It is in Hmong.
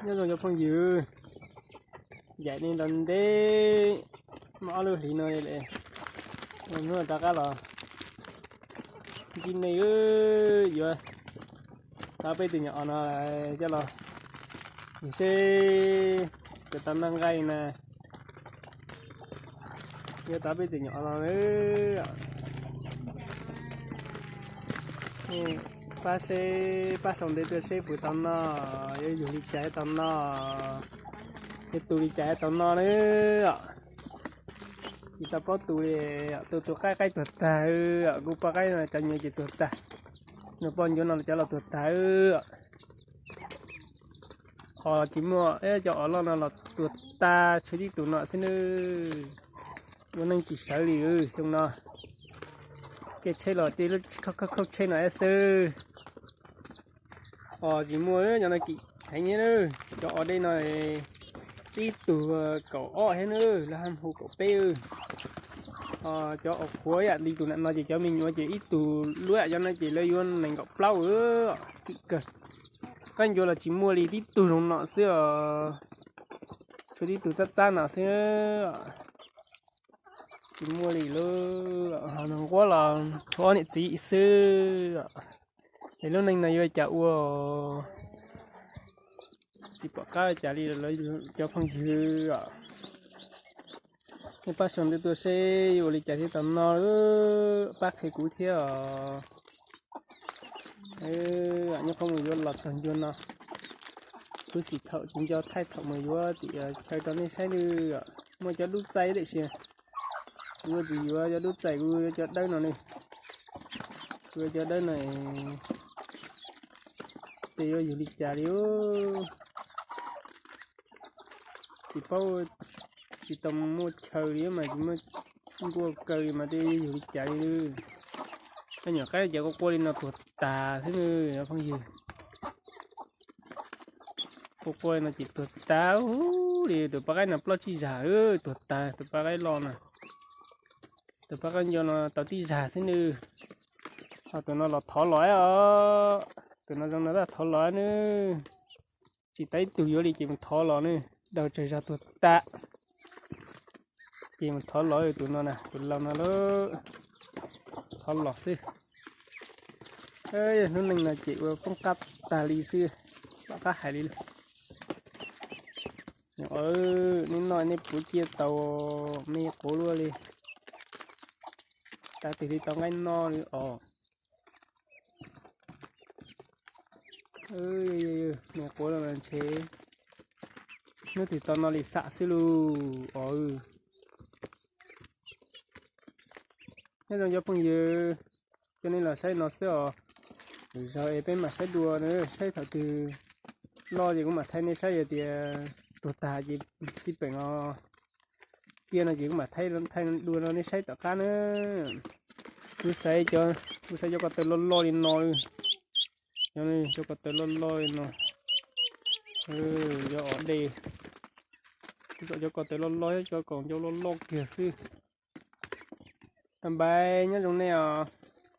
Nyob zoo cov phooj ywg, yaim nej nta nteb muaj ob lub hlis no li lawm, hnub rov qab los ntsib nej, yuav tau peb tus nyuam os no coj los seb puas tau noj nqaij na. Yuav tau peb tus nyuam os no, pab seb, pab sau ntawv tuaj seb puas tau noj, yuav yug li cas thiaj tau noj, yuav tu li cas thiaj tau noj na. Tsis tau paub tu li, tu tus qaib qaib tuag tag, kuv poj qaib no cov nyuam ces tuag tag, nws poj ncuav no cov los tuag tag. Os tsis muaj, cov os loj no los tuag tag, tshuav tib tug no xwb nawb. Ua neej tsis sawv li xyoo no, kev tsheb los tej lub khaub khaub tsheb no xwb. Os tsis muaj, cov no kim heev, cov os dej no ib tug kaum ob thiab nawb, lawv hu kaum peb. Cov os qhuav yam li tus nam no ces cov me nyuam ces ib tug luaj, cov no ces lawv yuav nees nkaum plaub, kim kawg. Qaib ncuav los tsis muaj li, tib tug zoo no xwb os, tshuav tib tug txab txab no xwb. Tsis muaj li lawm, nquab los tshuav ob niam txiv xwb. Es lub neej no yuav cas ua, tsis pom qab cas li cov phooj ywg os. Nej pab sau ntawv tuaj seb yuav ua li cas thiaj tau noj, pab qhia kuv thiab os. Nyob qhov mus yuav los txog ncua no, kuv xim thaum tsis nco thaij thaum mus yuav tim chaw rau nej saib nawb. Muaj cov dub txaij tiam sis kuv tsis yuav cov dub txaij, kuv yuav cov dawb no ne. Kuv yuav cov dawb no, ces yuav yug li cas li. Tsis paub, tsis tau muaj chaw li mas tsis muaj nkuaj kaw li mas tej yuav yug li cas li. Cov nyuam qaib ces quaj quaj li no tuag tas xwb nawb phooj ywg. Quaj quaj li no ces tuag tas li. Tus poj qaib no ploj tsib zag, tuag tas. Tus poj qaib loj no, tus poj qaib nco no tau tib zag xwb nawb. Ho tus no los thov los os, tus no zoo no tab thov los nawb. Tsis tau ib tug yuav li ces mus thov los nawb, daug tsawg zag tuag tas. Ces mus thov los, tus no na, tus laus no lawm, thov los xwb. Hnub neej no ces ua poob qab tag li xwb, pom qab hais li lawm. Nej noj nej puv ciaj tau me quav luaj li, tas twg li tau nqaij noj li os. Me quav los ntshe hnub twg tau noj li xam xwb lauj os. Nyob zoo cov phooj ywg, coj nej los saib no xwb os. Lwm zaug es peb mam saib dua, saib thaum twg loj ces kuv mam thaij nej saib, yog tias tuag tas ces xij peem os. Tiaj no ces kuv mam thaij dua rau nej saib tom qab na. Kuv xaiv, kuv xaiv cov ko taw loj loj li no. Cov ko taw loj loj li no, cov os dej. Kuv xaiv cov ko taw loj loj thiab cov kaus ncauj loj loj kiag xwb. Bye bye, nyob zoo nej os.